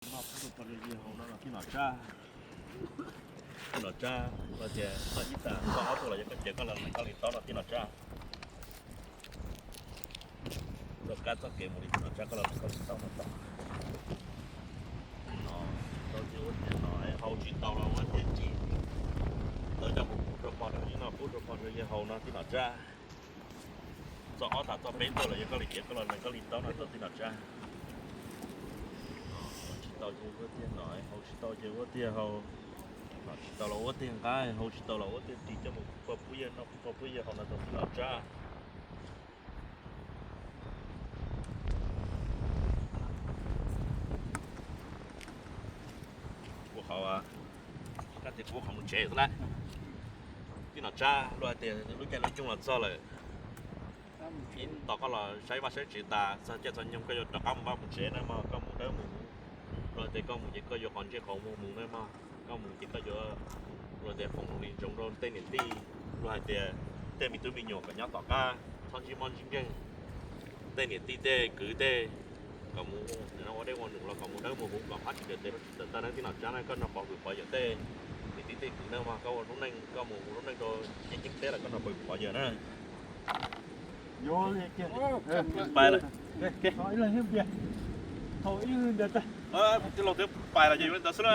Noj pub rau pog rau yawg haus no tij Nom Tsab. Tij Nom Tsab, koj tias txog ib tag txog ob tug los yog koj cev koj los nees koj li taub no tij Nom Tsab. Txoj kab txoj kev mus li tij Nom Tsab koj los nees koj li taub no tau. No, tau tiag ua tiag no, haus tsis tau los ua tiag tsis tau coj mus pub rau pog rau yawg noj pub rau pog rau yawg haus no tij Nom Tsab. Txog ob tag txog peb tug los yog koj li cev koj los nees koj li taub no tau tij Nom Tsab. Tsis tau ces ua tiag no, haus tsis tau ces ua tiag haus. Noj tsis tau los ua tiag nqa, haus tsis tau los ua tiag ris coj mus pub pog pub yawg noj pub pog pub yawg haus no tau tij Nom Tsab. Kuv qhov, koj tias kuv qhov mus tsev xwb lawm. Tij Nom Tsab, luag hais tias lub caij lub nyoog los txog lawm. Ib tos koj los saib vaj saib tsev tas txog caij txog nyoog koj yuav rov qab mus vaj mus tsev na mog, koj mus dawb mus huv. Luag hais tias koj mus ces koj yuav qhov ntsej qhov muag mus na mog, koj mus ces koj yuav, luag tias foom li ntsoov rau tej niam tij, luag hais tias tej me tub me nyuam kom nyob tom qab txhob ntsib mob ntsib nkeeg. Tej niam tij tej kwv tej kom mus ua dej ua num los kom mus dawb mus huv kom phab tsis ncaws tes tsis tawm tag neej tij Nom Tsab na, koj nrog pov kwv pov yawm tej niam tij tej kwv na mog, koj ua lub neej koj mus ua lub neej rau ceeb ceeb teb los koj nrog pov kwv pov yawm na. Pais lawm. Tij laug twb pais los ces yuav li ntawd xwb na.